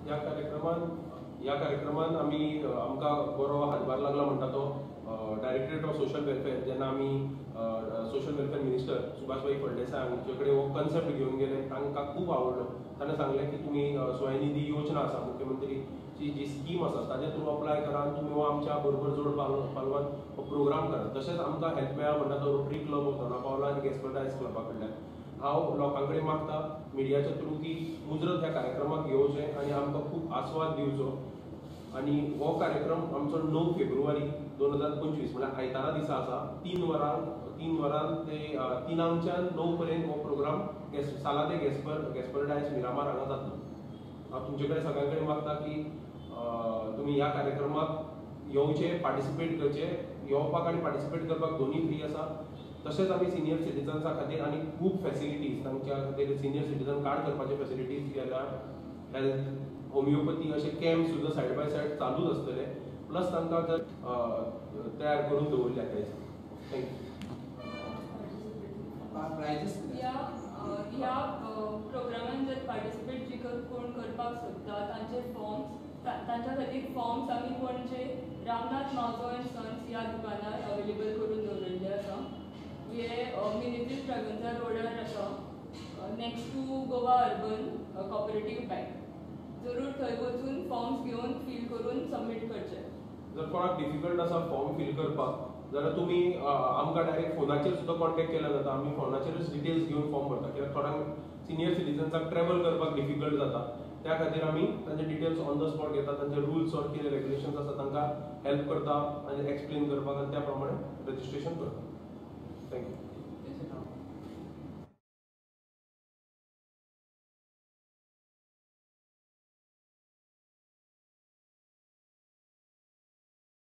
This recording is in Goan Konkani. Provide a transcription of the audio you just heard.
ह्या कार्यक्रमान आमी आमकां बरो हातभार लागला म्हणटा तो डायरेक्टरेट ऑफ सोशल वेलफेअर. जेन्ना आमी सोशल वेलफेअर मिनिस्टर सुभाष भाई फळदेसाय हांचे कडेन हो कन्सेप्ट घेवन गेले, तांकां खूब आवडलो. ताणें सांगलें की तुमी स्वयंनिधी योजना आसा, मुख्यमंत्रीची जी स्कीम आसा, ताजे थ्रू अप्लाय करा आनी तुमी हो आमच्या बरोबर जोड पालवान हो प्रोग्राम करा. तशेंच आमकां हेल्प मेळ्ळा म्हणटा तो rotary club of Dona Paula आनी गॅस्पर डायस क्लबा कडल्यान. हांव लोकां कडेन मागता मिडियाच्या थ्रू की मुजरत ह्या कार्यक्रमाक येवचें आनी आमकां खूब आस्वाद दिवचो. आनी हो कार्यक्रम आमचो 9 फेब्रुवारी 2025, म्हळ्यार आयतारा दिसा आसा. 3 वरां ते 3ांकच्यान 9 पर्यंत हो प्रोग्राम साला दे गॅस्पर, गॅस्पर डायस, मिरामार हांगा जातलो. हांव तुमचे कडेन सगळ्यां कडेन मागता की तुमी ह्या कार्यक्रमाक येवचे, पार्टिसिपेट करचे. येवपाक आनी पार्टिसिपेट करपाक दोनूय फ्री आसा. तशेंच आमी सिनियर सिटीजन्सा खातीर आनी खूब फॅसिलिटीज, तांच्या खातीर सिनियर सिटीजन कार्ड करपाचे फॅसिलिटीज केल्या. हेल्थ, होमिओपॅथी अशे कॅम्प सुद्दां सायड बाय सायड चालूच आसतले. प्लस तांकां जर तयार करून दवरल्या त्या. Thank you. Prizes? ह्या प्रोग्रामान जर पार्टिसिपेट जी कोण करपाक सोदता, तांचे फॉर्म्स, तांच्या खातीर फॉर्म्स आमी पणजे रामनाथ मावजो अँड सन्स ह्या दुकानार अवेलेबल करून दवरिल्ले आसा. हे मिनेझीस ब्रागांझा रोडार आसा, next to Goa Urban Cooperative Bank. जरूर थंय वचून फॉर्म्स घेवन फील करून सबमीट करचे. जर कोणाक डिफिकल्ट आसा फॉर्म फील करपाक जाल्यार तुमी आमकां डायरेक्ट फोनाचेर सुद्दां कॉन्टेक्ट केल्यार जाता. आमी फोनाचेरूच डिटेल्स घेवन फॉर्म भरता, कित्याक थोड्यांक सिनियर सिटीजन्साक ट्रॅवल करपाक डिफिकल्ट जाता. त्या खातीर आमी तांचे डिटेल्स ऑन the spot घेता. तांचे रुल्स ऑर कितें रेग्युलेशन्स आसा, तांकां हेल्प करता आनी एक्सप्लेन करपाक आनी त्या प्रमाणे रजिस्ट्रेशन करता. Thank you.